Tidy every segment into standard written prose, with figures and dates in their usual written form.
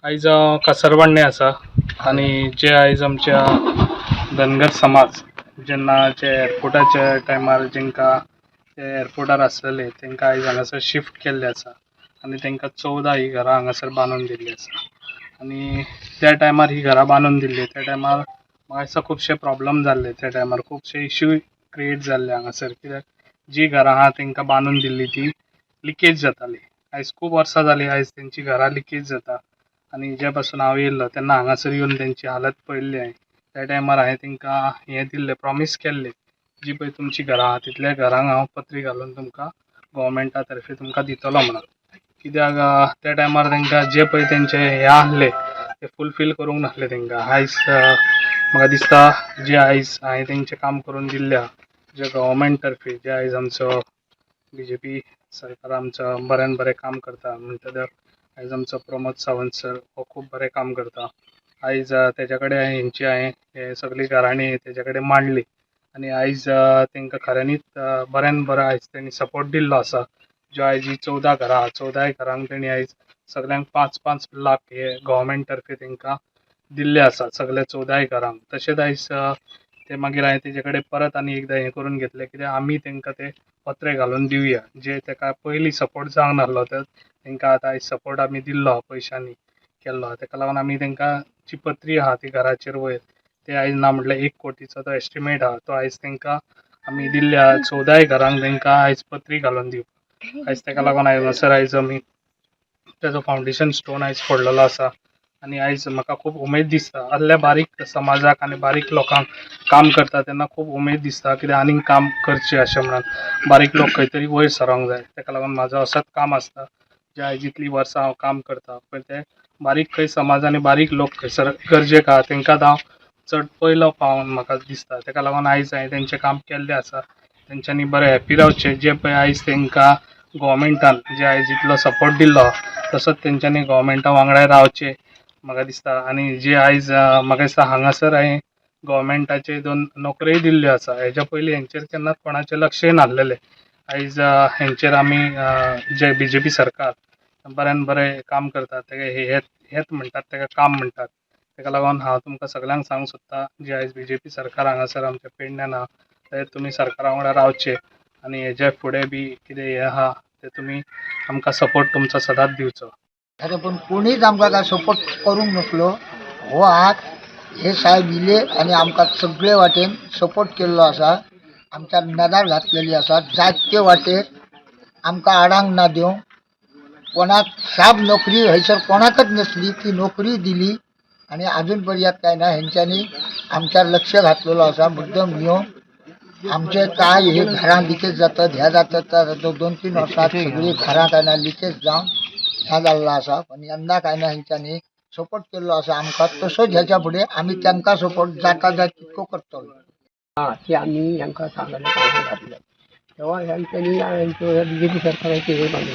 आयज हांव कासरवाडणे आसा आनी जे आयज आमच्या धनगर समाज जेन्ना जे एअरपोर्टाच्या टायमार जेंकां ते एअरपोर्टार आसलेले तांकां आयज हांगासर शिफ्ट केल्ले आसा आनी तांकां 14 ही घरां हांगासर बांदून दिल्ली आसा. आनी त्या टायमार ही घरां बांदून दिल्ली त्या टायमार म्हाका दिसता खुबशे प्रॉब्लम जाल्ले, त्या टायमार खुबशे इश्यू क्रिएट जाल्ले हांगासर, कित्याक जी घरां आहा तांकां बांदून दिल्ली ती लिकेज जाताली. आयज खूब वर्सां जालीं, आयज तेंची घरां लिकेज जाता. आनी जे पासून हांव येयल्लो तेन्ना हांगासर येवन तेंची हालत पळयल्ली हांवें. त्या टायमार हांवें तांकां हें दिल्लें, प्रॉमीस केल्लें, जी पळय तुमची घरां आहा तितल्या घरांक हांव पत्री घालून तुमकां गोवोरमेंटा तर्फे तुमकां दितलो म्हणून. कित्याक त्या टायमार तांकां जे पळय तेंचे हें आहलें तें फुलफील करूंक नासलें तांकां. आयज म्हाका दिसता जे आयज हांवें तेंचें काम करून दिल्लें आहा, जे गोवोरमेंट तर्फे जे आयज आमचो बीजेपी सरकार आमचो बऱ्यान बरें काम करता म्हणटा, आयज आमचो प्रमोद सावंत सर हो खूब बरें काम करता. आयज तेज्या कडेन हेंची हांवें हे सगळीं घराणीं तेज्या कडेन मांडली आनी आयज तांकां खऱ्यांनीच बऱ्यान बरो आयज तेणी सपोर्ट दिल्लो आसा. ज्यो आयज ही 14 घरां आहा, 14 घरांक तेणी आयज सगल्यांक 5-5 लाख हे गोवोरमेंट तर्फे तांकां दिल्ले आसा, सगल्या 14 घरांक. तशेंच आयज ते मागीर हांवें तेजे कडेन परत आनी एकदां हें करून घेतलें, कित्याक आमी तांकां ते पत्रे घालून दिवया, जे ताका पयलीं सपोर्ट जावंक नासलो तर तांकां आतां आयज सपोर्ट आमी दिल्लो आहा, पयशांनी केल्लो आहा. ताका लागून आमी तांकां जी पत्री आहा ती घराचेर वयर ते आयज ना म्हटल्यार 1 कोटीचो तो एस्टिमेट आहा, तो आयज तांकां आमी दिल्ले आहा. 14 घरांक तांकां आयज पत्री घालून दिवपाक आयज ताका लागून आयज हांगासर आयज आमी ताजो फावंडेशन स्टोन आयज फोडलेलो आसा. आनी आयज म्हाका खूब उमेद दिसता, आहल्या बारीक समाजाक आनी बारीक लोकांक काम करता तेन्ना खूब उमेद दिसता, कित्याक आनीक काम करचें अशें म्हणून बारीक लोक खंय तरी वयर सरोंक जाय. ताका लागून म्हाजो असोच काम आसता, जे आयज इतलीं वर्सां हांव काम करता पळय ते बारीक खंय समाज आनी बारीक लोक खंयसर गरजेक आहा तांकांच हांव चड पयलो पावोन म्हाका दिसता. ताका लागून आयज हांवें तेंचें काम केल्लें आसा, तेंच्यांनी बरें हॅप्पी रावचें. जें पळय आयज तांकां गोवोरमेंटान जे आयज इतलो सपोर्ट दिल्लो तसोच तेंच्यांनी गोवोरमेंटा वांगडा रावचें म्हाका दिसता. आनी जे आयज म्हाका दिसता हांगासर हांवें गोवोरमेंटाचे 2 नोकऱ्योय दिल्ल्यो आसा. हेज्या पयलीं हेंचेर केन्नाच कोणाचें लक्षय नासलेलें. आयज हेंचेर आमी जे बीजेपी सरकार बऱ्यान बरें काम करता, तेका हेत म्हणटात, तेका काम म्हणटात. तेका लागून हांव तुमकां सगल्यांक सांगूंक सोदता, जे आयज बीजेपी सरकार हांगासर आमच्या पेडण्यान आहा ते तुमी सरकारा वांगडा रावचे आनी हेज्या फुडें बी कितें हें आहा तें तुमी आमकां सपोर्ट तुमचो सदांच दिवचो. खरें पूण कोणीच आमकां काय सपोर्ट करूंक नासलो. हो हात हे साहेब इले आनी आमकां सगळे वाटेन सपोर्ट केल्लो आसा, आमच्या नदर घातलेली आसा. जायते वाटेर आमकां आडांक ना दिवंक, कोणाक साप नोकरी हयसर कोणाकच नसली ती नोकरी दिली आनी आजून पर्यंत काय ना हेंच्यांनी आमच्यार लक्ष घातलेलो आसा. मुद्दम येवन आमचे काय हे घरां लिकेज जातात, ह्या जातात, 2-3 वर्सां सगळीं घरां काय ना लिकेज जावन ह्या जाल्लो आसा. पण यंदा काय ना हेंच्यांनी सपोर्ट केल्लो आसा आमकां, तसोच हेच्या फुडें आमी तांकां सपोर्ट जाता जाय तितको करतलो. हां, ते आमी हांकां सांगलें, कांय घातलें तेव्हा हेंच्यांनी हेंच्यो बीजेपी सरकाराचे हे बांदून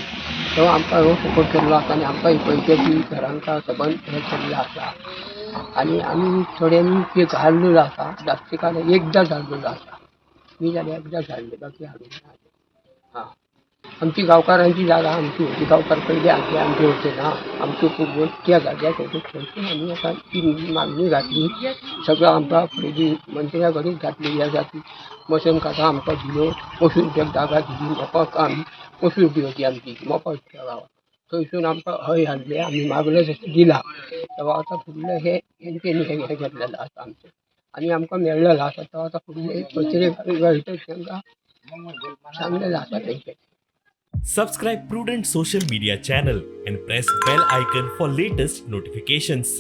तेव्हा आमकां हो सपोर्ट केल्लो आसा आनी आमकां ही पयशाची घरांकां सबंद हें केल्लें आसा. आनी आमी थोड्यांनी ते घाल्लेलो आसा, जास्ती काल एकदां घाल्लेलो आसा, मी जाल्यार एकदां घाल्ले, बाकी हाडूंक ना. हां, आमची गांवकारांची जागा आमची होती, गांवकार पयले आसले आमचे होते ना, आमच्यो पूर्वज त्या जाग्यार होते. थंयसून आमी आतां ती मागणी घातली, सगळं आमकां पयलीं मंत्र्या कडेन घातली. ह्या जाती मसन काका आमकां दिलो, 25 रुपयाक जागा दिली मोपाक, आमी 25 रुपया होती आमची मोपा त्या गांवात. थंयसून आमकां हय हाडले, आमी मागले तशें दिलां. तेव्हा आतां फुडलें हें हेंच्यांनी हें घेतलेलें आसा आमचें आनी आमकां मेळ्ळेलें आसा. तेव्हा आतां फुडलें पत्रे घालतच तांकां सांगलेलें आसा तेंचें. Subscribe Prudent Social Media channel and press bell icon for latest notifications.